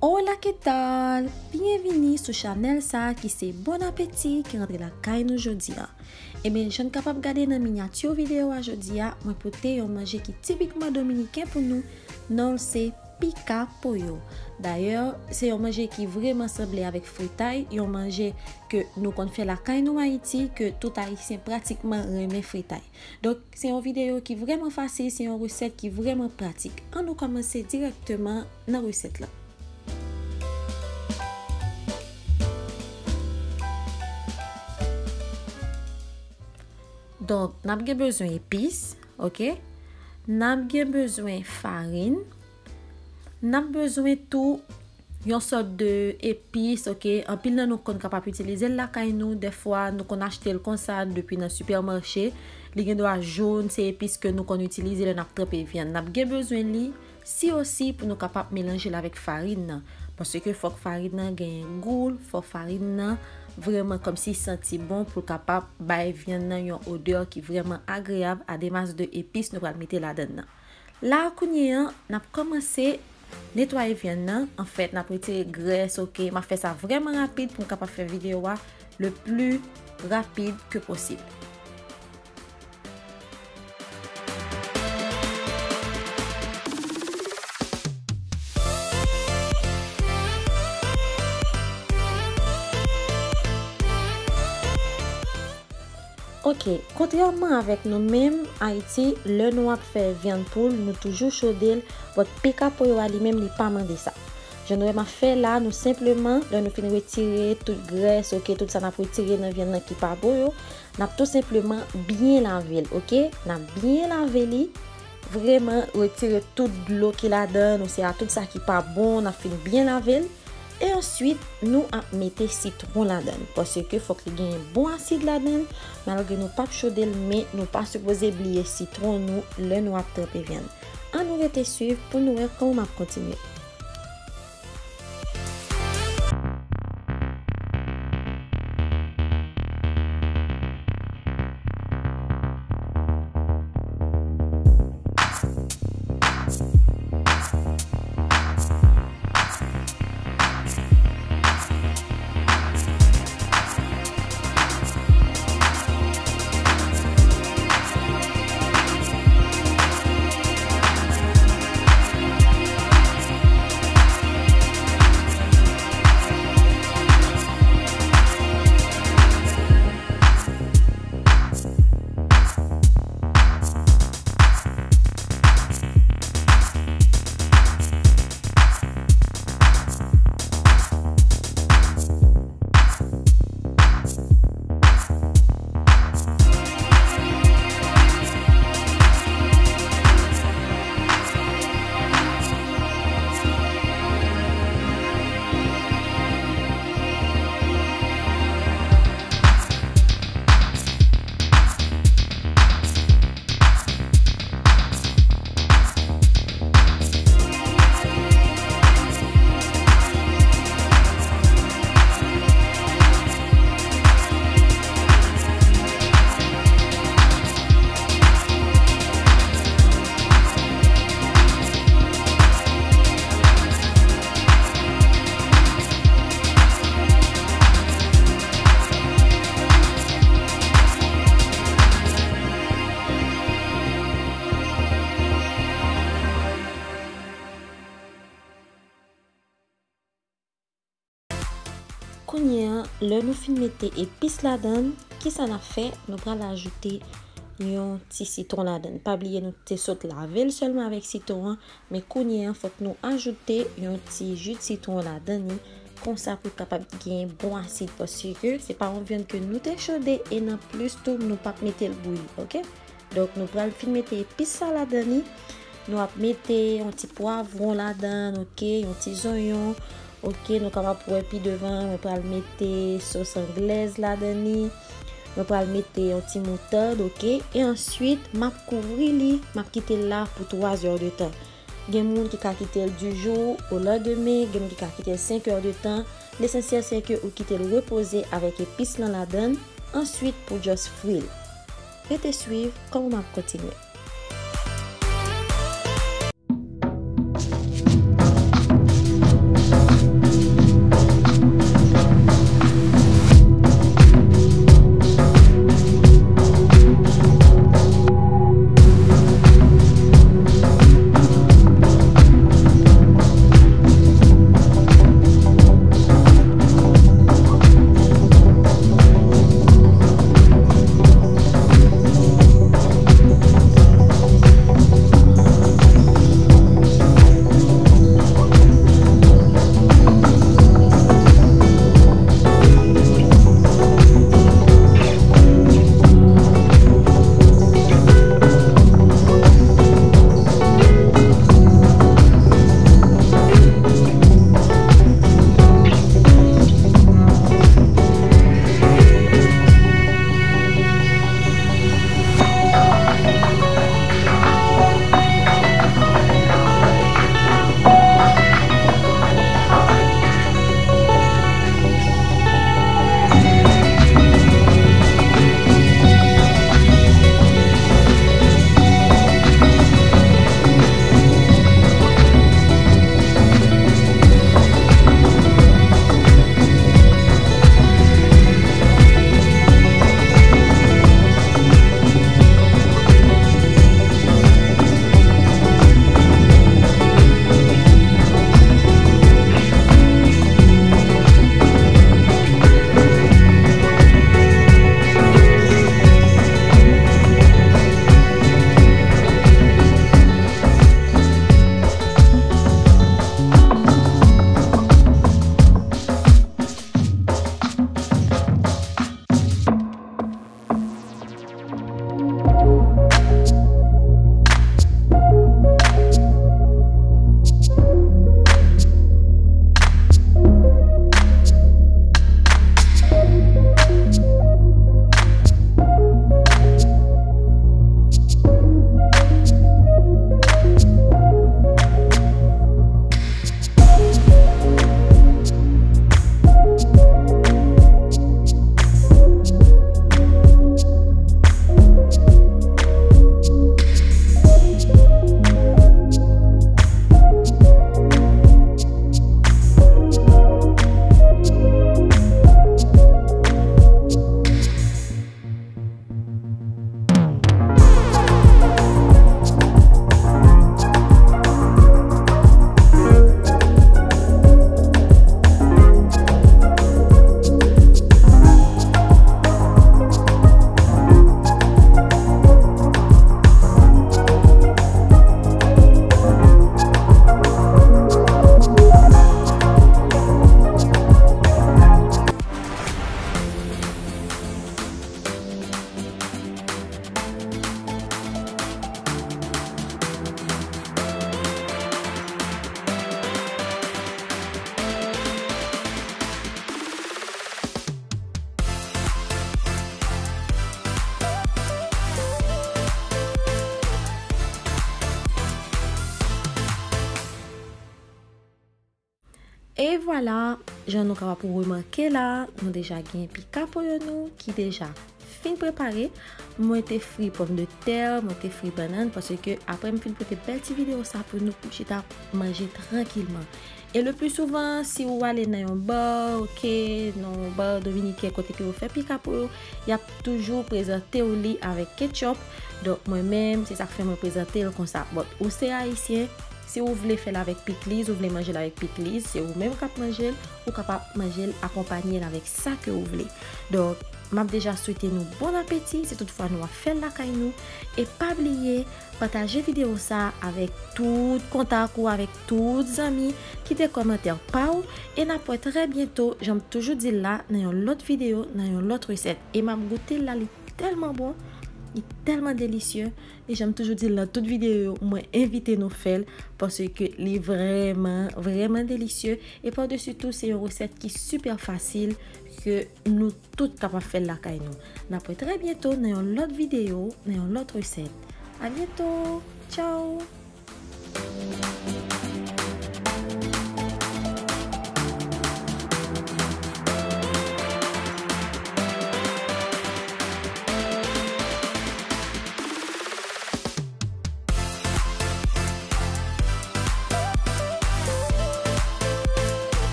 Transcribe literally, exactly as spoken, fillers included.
Hola, ¿qué tal? Byenvini sou chanèl sa a ki se Bon Apeti ki rantre lakay nou jodi a. Ebyen, jan n kapab gade nan minyati videyo a jodi a, mwen pote yon manje ki tipikman dominiken pou nou, non l se pica pollo. Dayè, se yon manje ki vrèman sanble avèk fritay, yon manje ke nou konn fè lakay nou Ayiti, ke tout Ayisyen pratikman renmen fritay. Donk, se yon videyo ki vrèman fasil, se yon resèt ki vrèman pratik. Ann nou kòmanse dirèkteman nan resèt la. Donk, n ap gen bezwen epis, oke? N ap gen bezwen farin. N ap bezwen tou yon sòt de epis, oke? Anpil nan nou konn kapab itilize l lakay nou. Dèfwa, nou konn achte l konsa depi nan sipèmache. Li gen dwa jòn, se epis ke nou konn itilize lè n ap tranpe vyann. N ap gen bezwen li, si osi pou nou kapab melanje l avèk farin nan. Paske fòk farin nan genyen gou l, fòk farin nan vrèman kòmsi santi bon pou l kapab bay vyann nan yon odè ki vrèman agreyab, ademas de epis nou pral mete ladann nan. La a kounye a, n ap kòmanse netwaye vyann nan. Anfèt, n ap retire grès, oke? M ap fè sa vrèman rapid pou m kapab fè videyo a le plus rapide que possible. Oke, kontrèman avèk nou menm Ayiti, lè nou ap fè vyann poul, nou toujou chode l, but pica pollo a li menm, li pa mande sa. Jan nou wè m ap fè la, nou senpleman, lè nou fin retire tout grès, oke, tout sa n ap retire nan vyann nan ki pa bon yo, n ap tou senpleman byen lave l, oke? N ap byen lave li, vrèman retire tout dlo ki ladan l, oswa tout sa ki pa bon, n ap fin byen lave l. E answit, nou ap mete sitwon ladan l, paske fòk li genyen bon asid ladan l, malgre nou p ap chode l, men nou pa sipoze bliye sitwon nou lè nou ap tranpe vyann. Ann nou rete swiv pou nou wè kòman m ap kontinye. Kounye a, lè nou fin mete epis ladan l, kisa n ap fè? Nou pral ajoute yon ti sitwon ladan l. Pa bliye nou te sot lave l sèlman avèk sitwon an, men kounye a, fòk nou ajoute yon ti ji de sitwon ladan li, konsa pou l kapab gen bon asid, paske se pa yon vyann ke nou te chode, e nan plis tou, nou p ap mete l bouyi, oke? Donk, nou pral fin mete epis sa ladan li. Nou ap mete yon ti pwavwon ladan, oke, yon ti zonyon, oke, nou kapab wè pi devan, mwen pral mete sos anglèz ladan li. Mwen pral mete yon ti moutad, oke, e answit, m ap kouvri li, m ap kite l la pou twa zè de tan. Gen moun ki ka kite l du jour au lendemain, gen moun ki ka kite l senk è de tan. Lesansyèl, se ke ou kite l repoze avèk epis lan ladan l, answit pou just fri l. Rete swiv kòman m ap kontinye. E vwala, jan nou kapab remake la, nou deja gen pika pollo nou ki deja fin prepare. Mwen te fri pòmdetè, mwen te fri bannann, paske apre m fin pote bèl ti videyo sa pou nou, pou chita manje trankilman. E le pli souvan, si ou ale nan yon bar, oke, nan yon bar dominiken kote ke yo fè pika pollo, y ap toujou prezante w li avèk ketchup. Donk, mwen menm, se sa k fè mwen prezante l konsa. But, ou se ayisyen, si ou vle fè l avèk pikliz, ou vle manje l avèk pikliz, se ou menm k ap manje l, ou kapab manje l akonpanye l avèk sa ke ou vle. Donk, m ap deja swete nou bon apeti, si toutfwa nou ap fè l lakay nou. E pa bliye, pataje videyo sa avèk tout kontak ou, avèk tout zanmi, kite kòmantè pa w, e n ap wè trè byento, jan m toujou di l la, nan yon lòt videyo, nan yon lòt resèt. E m ap goute l la, li tèlman bon, li tèlman delisye, e jan m toujou di l nan tout videyo yo, mwen envite nou fè l, paske li vrèman, vrèman delisye, e padesi tou, se yon resèt ki sipè fasil, ke nou tout kapab fè l lakay nou. N ap wè trè byento nan yon lòt videyo, nan yon lòt resèt. A byento! Tchao!